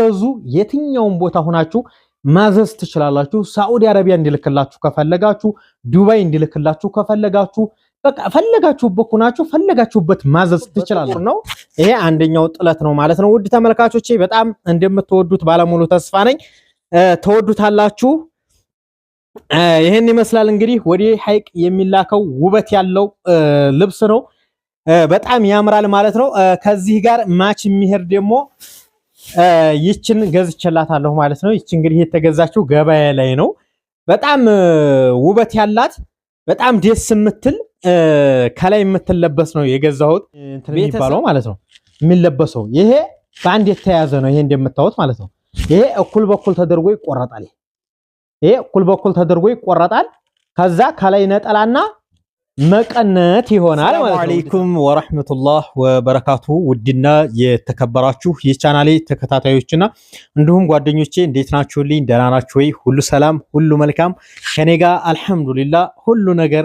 እዘዙ። የትኛውን ቦታ ሆናችሁ ማዘዝ ትችላላችሁ። ሳዑዲ አረቢያ እንዲልክላችሁ ከፈለጋችሁ፣ ዱባይ እንዲልክላችሁ ከፈለጋችሁ፣ በቃ ፈለጋችሁበት ሆናችሁ ፈለጋችሁበት ማዘዝ ትችላላችሁ ነው። ይሄ አንደኛው ጥለት ነው ማለት ነው። ውድ ተመልካቾቼ በጣም እንደምትወዱት ባለሙሉ ተስፋ ነኝ። ተወዱታላችሁ። ይህን ይመስላል እንግዲህ ወደ ሐይቅ የሚላከው ውበት ያለው ልብስ ነው። በጣም ያምራል ማለት ነው። ከዚህ ጋር match የሚሄድ ደግሞ ይችን ገዝቼላታለሁ ማለት ነው። ይች እንግዲህ የተገዛችው ገበያ ላይ ነው። በጣም ውበት ያላት፣ በጣም ደስ የምትል፣ ከላይ የምትለበስ ነው የገዛሁት የሚባለው ማለት ነው። የሚለበሰው ይሄ በአንድ የተያዘ ነው። ይሄ እንደምታዩት ማለት ነው። ይሄ እኩል በኩል ተደርጎ ይቆረጣል። ይሄ እኩል በኩል ተደርጎ ይቆረጣል። ከዛ ከላይ ነጠላና መቀነት ይሆናል ማለት ነው። አለይኩም ወራህመቱላህ ወበረካቱ። ውድና የተከበራችሁ የቻናሌ ተከታታዮችና እንዲሁም ጓደኞቼ እንዴት ናችሁልኝ? ደህና ናችሁ ወይ? ሁሉ ሰላም፣ ሁሉ መልካም ከኔ ጋር አልሐምዱሊላህ፣ ሁሉ ነገር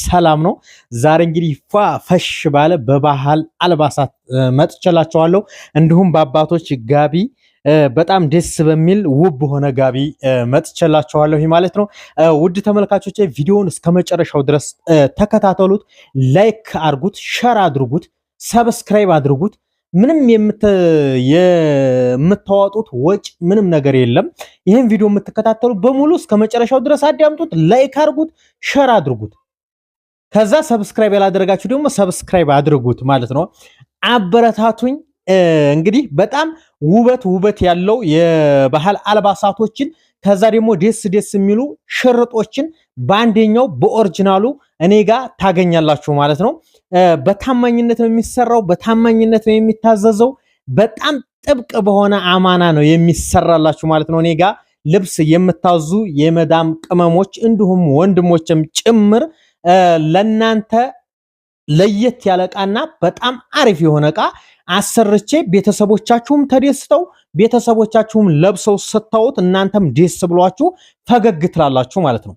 ሰላም ነው። ዛሬ እንግዲህ ፏ ፈሽ ባለ በባህል አልባሳት መጥቼላችኋለሁ። እንዲሁም በአባቶች ጋቢ፣ በጣም ደስ በሚል ውብ በሆነ ጋቢ መጥቼላችኋለሁ ማለት ነው። ውድ ተመልካቾቼ ቪዲዮውን እስከ መጨረሻው ድረስ ተከታተሉት፣ like አድርጉት፣ share አድርጉት፣ subscribe አድርጉት። ምንም የምታወጡት ወጭ ምንም ነገር የለም። ይህን ቪዲዮ የምትከታተሉ በሙሉ እስከ መጨረሻው ድረስ አዳምጡት፣ like አድርጉት፣ share አድርጉት። ከዛ subscribe ያላደረጋችሁ ደግሞ subscribe አድርጉት ማለት ነው። አበረታቱኝ። እንግዲህ በጣም ውበት ውበት ያለው የባህል አልባሳቶችን፣ ከዛ ደግሞ ደስ ደስ የሚሉ ሽርጦችን በአንደኛው በ original ኡ እኔ ጋር ታገኛላችሁ ማለት ነው። በታማኝነት ነው የሚሰራው፣ በታማኝነት ነው የሚታዘዘው። በጣም ጥብቅ በሆነ አማና ነው የሚሰራላችሁ ማለት ነው። እኔ ጋር ልብስ የምታዙ የመዳም ቅመሞች እንዲሁም ወንድሞችም ጭምር ለናንተ ለየት ያለ እቃና በጣም አሪፍ የሆነ እቃ አሰርቼ ቤተሰቦቻችሁም ተደስተው ቤተሰቦቻችሁም ለብሰው ስታዩት እናንተም ደስ ብሏችሁ ፈገግ ትላላችሁ ማለት ነው።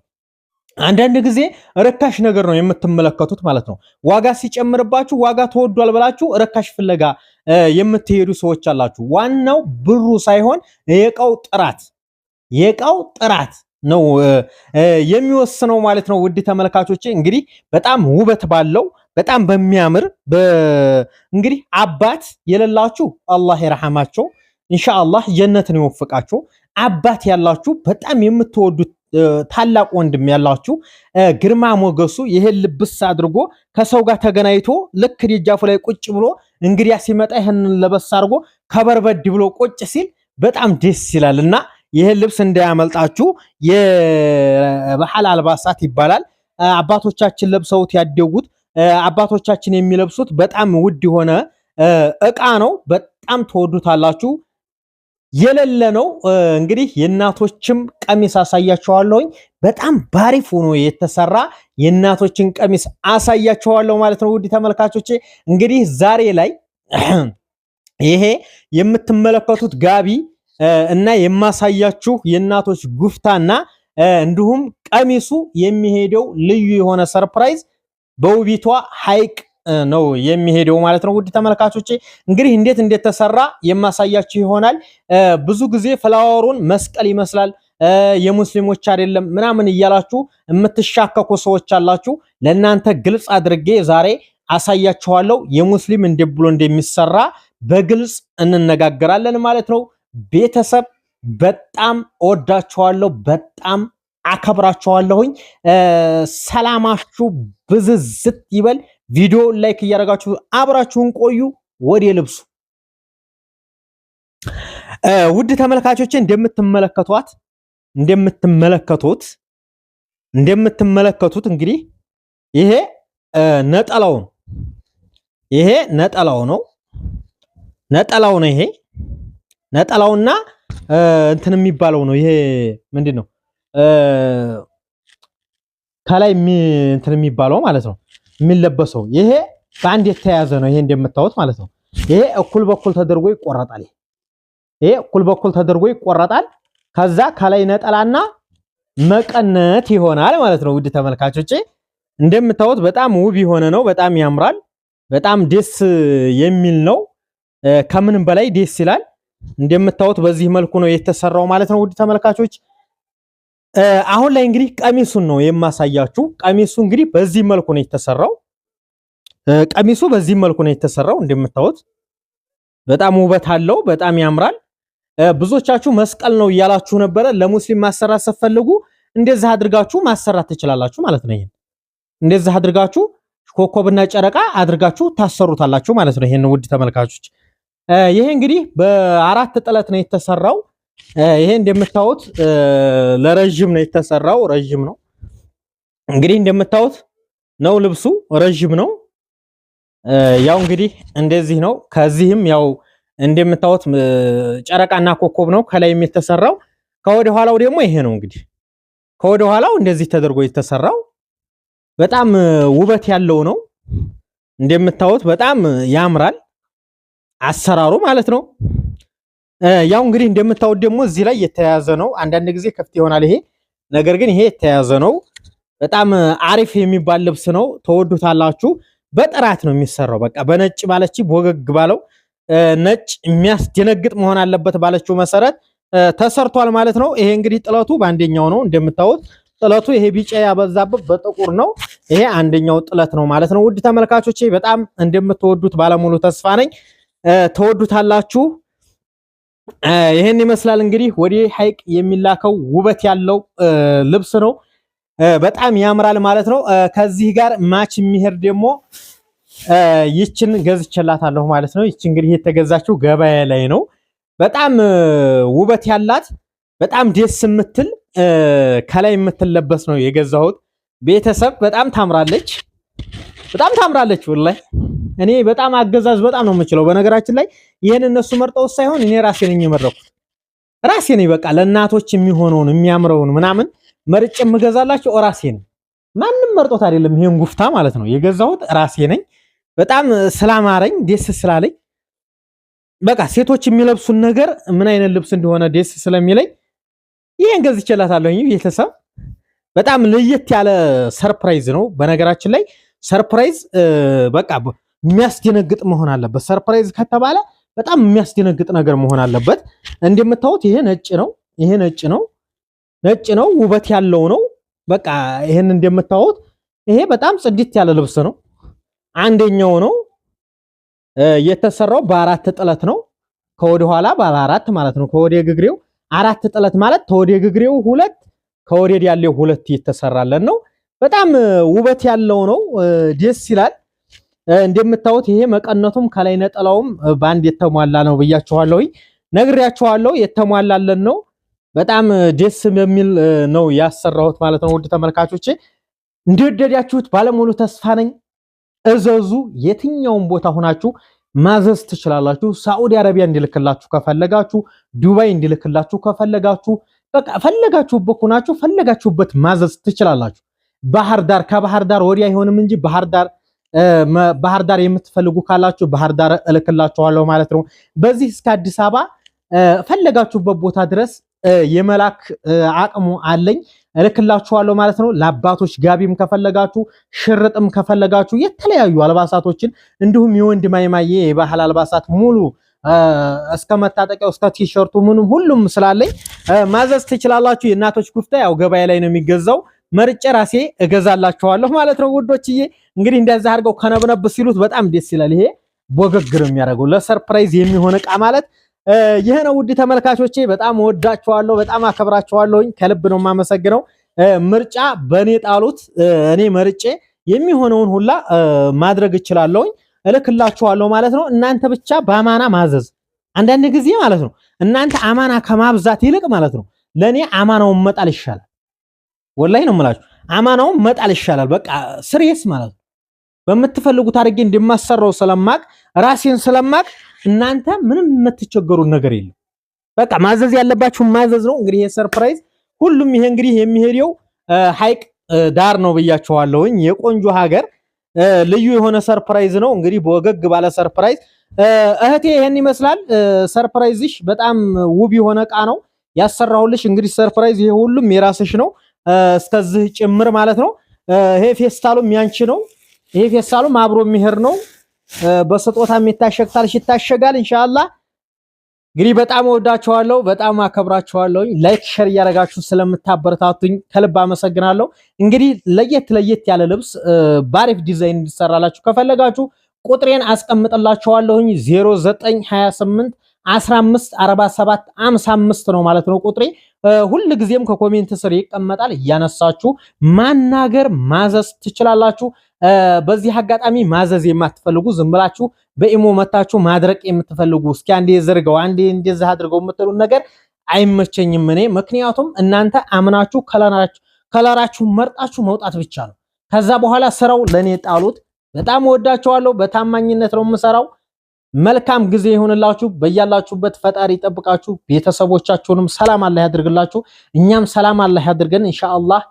አንዳንድ ጊዜ ርካሽ ነገር ነው የምትመለከቱት ማለት ነው። ዋጋ ሲጨምርባችሁ ዋጋ ተወዷል ብላችሁ ርካሽ ፍለጋ የምትሄዱ ሰዎች አላችሁ። ዋናው ብሩ ሳይሆን የእቃው ጥራት፣ የእቃው ጥራት ነው የሚወስነው ማለት ነው። ውድ ተመልካቾቼ እንግዲህ በጣም ውበት ባለው፣ በጣም በሚያምር፣ እንግዲህ አባት የሌላችሁ አላህ ይርሐማቸው፣ ኢንሻአላህ ጀነትን ይወፍቃችሁ። አባት ያላችሁ፣ በጣም የምትወዱት ታላቅ ወንድም ያላችሁ፣ ግርማ ሞገሱ ይሄን ልብስ አድርጎ ከሰው ጋር ተገናኝቶ ልክ ደጃፉ ላይ ቁጭ ብሎ እንግዲያ ሲመጣ ይሄንን ለበስ አድርጎ ከበርበድ ብሎ ቁጭ ሲል በጣም ደስ ይላል እና ይሄን ልብስ እንዳያመልጣችሁ። የባህል አልባሳት ይባላል። አባቶቻችን ለብሰውት ያደጉት፣ አባቶቻችን የሚለብሱት በጣም ውድ የሆነ እቃ ነው። በጣም ትወዱታላችሁ። የሌለ ነው። እንግዲህ የእናቶችም ቀሚስ አሳያችኋለሁኝ። በጣም ባሪፍ ሆኖ የተሰራ የእናቶችን ቀሚስ አሳያችኋለሁ ማለት ነው። ውድ ተመልካቾቼ እንግዲህ ዛሬ ላይ ይሄ የምትመለከቱት ጋቢ እና የማሳያችሁ የእናቶች ጉፍታና እንዲሁም ቀሚሱ የሚሄደው ልዩ የሆነ surprise በውቢቷ ሐይቅ ነው የሚሄደው ማለት ነው። ውድ ተመልካቾቼ እንግዲህ እንዴት እንደተሰራ የማሳያችሁ ይሆናል። ብዙ ጊዜ flower ኡን መስቀል ይመስላል፣ የሙስሊሞች አይደለም ምናምን እያላችሁ የምትሻከኩ ሰዎች አላችሁ። ለእናንተ ግልጽ አድርጌ ዛሬ አሳያችኋለሁ። የሙስሊም እንዴት ብሎ እንደሚሰራ በግልጽ እንነጋገራለን ማለት ነው። ቤተሰብ በጣም እወዳችኋለሁ፣ በጣም አከብራችኋለሁኝ። ሰላማችሁ ብዝዝት ይበል። ቪዲዮ like እያደረጋችሁ አብራችሁን ቆዩ። ወደ ልብሱ ውድ ተመልካቾቼ እንደምትመለከቱት እንግዲህ ይሄ ነጠላው ነው። ይሄ ነጠላው ነው። ነጠላው ነው። ይሄ ነጠላውና እንትን የሚባለው ነው። ይሄ ምንድን ነው? ከላይ እንትን የሚባለው ማለት ነው፣ የሚለበሰው። ይሄ በአንድ የተያዘ ነው። ይሄ እንደምታዩት ማለት ነው። ይሄ እኩል በኩል ተደርጎ ይቆረጣል። ይሄ እኩል በኩል ተደርጎ ይቆረጣል። ከዛ ከላይ ነጠላና መቀነት ይሆናል ማለት ነው። ውድ ተመልካቾቼ እንደምታዩት በጣም ውብ የሆነ ነው። በጣም ያምራል። በጣም ደስ የሚል ነው። ከምንም በላይ ደስ ይላል። እንደምታዩት በዚህ መልኩ ነው የተሰራው ማለት ነው። ውድ ተመልካቾች አሁን ላይ እንግዲህ ቀሚሱን ነው የማሳያችሁ። ቀሚሱ እንግዲህ በዚህ መልኩ ነው የተሰራው። ቀሚሱ በዚህ መልኩ ነው የተሰራው። እንደምታዩት በጣም ውበት አለው። በጣም ያምራል። ብዙዎቻችሁ መስቀል ነው እያላችሁ ነበረ። ለሙስሊም ማሰራት ስትፈልጉ እንደዚህ አድርጋችሁ ማሰራት ትችላላችሁ ማለት ነው። ይሄን እንደዚህ አድርጋችሁ ኮከብና ጨረቃ አድርጋችሁ ታሰሩታላችሁ ማለት ነው። ይሄን ውድ ተመልካቾች ይሄ እንግዲህ በአራት ጥለት ነው የተሰራው። ይሄ እንደምታዩት ለረጅም ነው የተሰራው። ረጅም ነው እንግዲህ እንደምታዩት ነው ልብሱ ረጅም ነው። ያው እንግዲህ እንደዚህ ነው። ከዚህም ያው እንደምታዩት ጨረቃና ኮከብ ነው ከላይም የተሰራው። ከወደ ኋላው ደግሞ ይሄ ነው እንግዲህ ከወደ ኋላው እንደዚህ ተደርጎ የተሰራው በጣም ውበት ያለው ነው። እንደምታዩት በጣም ያምራል አሰራሩ ማለት ነው። ያው እንግዲህ እንደምታዩት ደግሞ እዚህ ላይ የተያዘ ነው። አንዳንድ ጊዜ ክፍት ይሆናል ይሄ ነገር ግን ይሄ የተያዘ ነው። በጣም አሪፍ የሚባል ልብስ ነው። ተወዱታላችሁ። በጥራት ነው የሚሰራው። በቃ በነጭ ባለች ወገግ ባለው ነጭ የሚያስደነግጥ መሆን አለበት ባለችው መሰረት ተሰርቷል ማለት ነው። ይሄ እንግዲህ ጥለቱ በአንደኛው ነው እንደምታዩት ጥለቱ ይሄ ቢጫ ያበዛበት በጥቁር ነው። ይሄ አንደኛው ጥለት ነው ማለት ነው። ውድ ተመልካቾቼ በጣም እንደምትወዱት ባለሙሉ ተስፋ ነኝ። ተወዱታላችሁ። ይሄን ይመስላል እንግዲህ ወደ ሐይቅ የሚላከው ውበት ያለው ልብስ ነው። በጣም ያምራል ማለት ነው። ከዚህ ጋር match የሚሄድ ደግሞ ይችን ገዝቼላታለሁ ማለት ነው። ይች እንግዲህ የተገዛችው ገበያ ላይ ነው። በጣም ውበት ያላት በጣም ደስ የምትል ከላይ የምትለበስ ነው የገዛሁት። ቤተሰብ በጣም ታምራለች፣ በጣም ታምራለች። ወላሂ እኔ በጣም አገዛዝ በጣም ነው የምችለው። በነገራችን ላይ ይህን እነሱ መርጠው ሳይሆን እኔ ራሴ ነኝ የመረኩት፣ ራሴ ነኝ። በቃ ለእናቶች የሚሆነውን የሚያምረውን ምናምን መርጬ የምገዛላቸው ራሴ ነኝ። ማንም መርጦት አይደለም። ይሄን ጉፍታ ማለት ነው የገዛሁት ራሴ ነኝ። በጣም ስላማረኝ ደስ ስላለኝ በቃ ሴቶች የሚለብሱን ነገር ምን አይነት ልብስ እንደሆነ ደስ ስለሚለኝ ይሄን ገዝቼላታለሁ። ቤተሰብ በጣም ለየት ያለ surprise ነው። በነገራችን ላይ surprise በቃ የሚያስደነግጥ መሆን አለበት። surprise ከተባለ በጣም የሚያስደነግጥ ነገር መሆን አለበት። እንደምታዩት ይሄ ነጭ ነው። ይሄ ነጭ ነው። ነጭ ነው፣ ውበት ያለው ነው። በቃ ይሄን እንደምታዩት ይሄ በጣም ጽድት ያለ ልብስ ነው። አንደኛው ነው የተሰራው በአራት ጥለት ነው። ከወደ ኋላ ባለ አራት ማለት ነው። ከወደ ግግሬው አራት ጥለት ማለት ከወደ ግግሬው ሁለት ከወደ ያለው ሁለት የተሰራለን ነው። በጣም ውበት ያለው ነው። ደስ ይላል። እንደምታዩት ይሄ መቀነቱም ከላይ ነጠላውም በአንድ የተሟላ ነው ብያችኋለሁ፣ ነግሬያችኋለሁ። የተሟላለን ነው። በጣም ደስ በሚል ነው ያሰራሁት ማለት ነው። ውድ ተመልካቾቼ እንደወደዳችሁት ባለሙሉ ተስፋ ነኝ። እዘዙ። የትኛውን ቦታ ሆናችሁ ማዘዝ ትችላላችሁ። ሳዑዲ አረቢያ እንዲልክላችሁ ከፈለጋችሁ፣ ዱባይ እንዲልክላችሁ ከፈለጋችሁ፣ በቃ ፈለጋችሁበት ሆናችሁ ፈለጋችሁበት ማዘዝ ትችላላችሁ። ባህር ዳር ከባህር ዳር ወዲያ አይሆንም እንጂ ባህር ዳር ባህር ዳር የምትፈልጉ ካላችሁ ባህር ዳር እልክላችኋለሁ ማለት ነው። በዚህ እስከ አዲስ አበባ ፈለጋችሁበት ቦታ ድረስ የመላክ አቅሙ አለኝ፣ እልክላችኋለሁ ማለት ነው። ለአባቶች ጋቢም ከፈለጋችሁ ሽርጥም ከፈለጋችሁ የተለያዩ አልባሳቶችን እንዲሁም የወንድ ማይማዬ የባህል አልባሳት ሙሉ እስከ መታጠቂያው እስከ ቲሸርቱ ምኑም ሁሉም ስላለኝ ማዘዝ ትችላላችሁ። የእናቶች ጉፍታ ያው ገበያ ላይ ነው የሚገዛው። መርጬ ራሴ እገዛላችኋለሁ ማለት ነው ውዶችዬ። እንግዲህ እንደዛ አድርገው ከነብነብ ሲሉት በጣም ደስ ይላል። ይሄ ቦገግ ነው የሚያደርገው ለ surprise የሚሆን እቃ ማለት ይሄ ነው። ውድ ተመልካቾቼ በጣም ወዳችኋለሁ፣ በጣም አከብራችኋለሁኝ። ከልብ ነው የማመሰግነው። ምርጫ በእኔ ጣሉት። እኔ መርጬ የሚሆነውን ሁላ ማድረግ እችላለሁኝ፣ እልክላችኋለሁ ማለት ነው። እናንተ ብቻ በአማና ማዘዝ አንዳንድ ጊዜ ማለት ነው። እናንተ አማና ከማብዛት ይልቅ ማለት ነው ለእኔ አማናውን መጣል ይሻላል። ወላሂ ነው የምላችሁ፣ አማናውን መጣል ይሻላል። በቃ serious ማለት ነው። በምትፈልጉት አድርጌ እንደማሰራው ስለማቅ ራሴን ስለማቅ እናንተ ምንም የምትቸገሩት ነገር የለም። በቃ ማዘዝ ያለባችሁ ማዘዝ ነው። እንግዲህ ይሄ surprise ሁሉም ይሄ እንግዲህ የሚሄደው ሐይቅ ዳር ነው ብያችኋለሁኝ። የቆንጆ ሀገር ልዩ የሆነ surprise ነው። እንግዲህ በወገግ ባለ surprise እህቴ ይሄን ይመስላል። surprise ሽ በጣም ውብ የሆነ እቃ ነው ያሰራሁልሽ። እንግዲህ surprise ይሄ ሁሉም የራስሽ ነው እስከዚህ ጭምር ማለት ነው። ይሄ ፌስታሉም ያንቺ ነው። ይሄ ፌስታሉም አብሮ የሚሄድ ነው። በስጦታ የሚታሸግ ታልሽ ይታሸጋል። ኢንሻአላህ እንግዲህ በጣም እወዳችኋለሁ፣ በጣም አከብራችኋለሁ። Like share እያደረጋችሁ ስለምታበረታቱኝ ከልብ አመሰግናለሁ። እንግዲህ ለየት ለየት ያለ ልብስ ባሪፍ ዲዛይን እንዲሰራላችሁ ከፈለጋችሁ ቁጥሬን አስቀምጥላችኋለሁኝ 0928 15 47 55 ነው ማለት ነው ቁጥሬ። ሁል ጊዜም ከ comment ስር ይቀመጣል። እያነሳችሁ ማናገር ማዘዝ ትችላላችሁ። በዚህ አጋጣሚ ማዘዝ የማትፈልጉ ዝም ብላችሁ በኢሞ መታችሁ ማድረቅ የምትፈልጉ እስኪ አንዴ ዘርገው አንዴ እንደዚህ አድርገው የምትሉን ነገር አይመቸኝም እኔ። ምክንያቱም እናንተ አምናችሁ ከለራችሁ መርጣችሁ መውጣት ብቻ ነው። ከዛ በኋላ ስራው ለኔ ጣሉት። በጣም እወዳችኋለሁ። በታማኝነት ነው የምሰራው። መልካም ጊዜ ይሁንላችሁ። በያላችሁበት ፈጣሪ ይጠብቃችሁ። ቤተሰቦቻችሁንም ሰላም አላህ ያድርግላችሁ። እኛም ሰላም አላህ ያድርገን። ኢንሻአላህ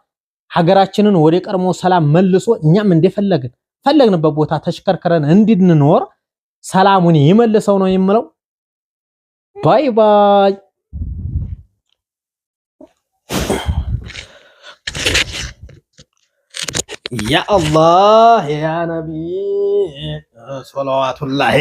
ሀገራችንን ወደ ቀድሞ ሰላም መልሶ እኛም እንደፈለግን ፈለግንበት ቦታ ተሽከርከረን እንድንኖር ሰላሙን ይመልሰው ነው የምለው። Bye bye። ያ አላህ ያ ነቢ ሶላዋቱላሂ።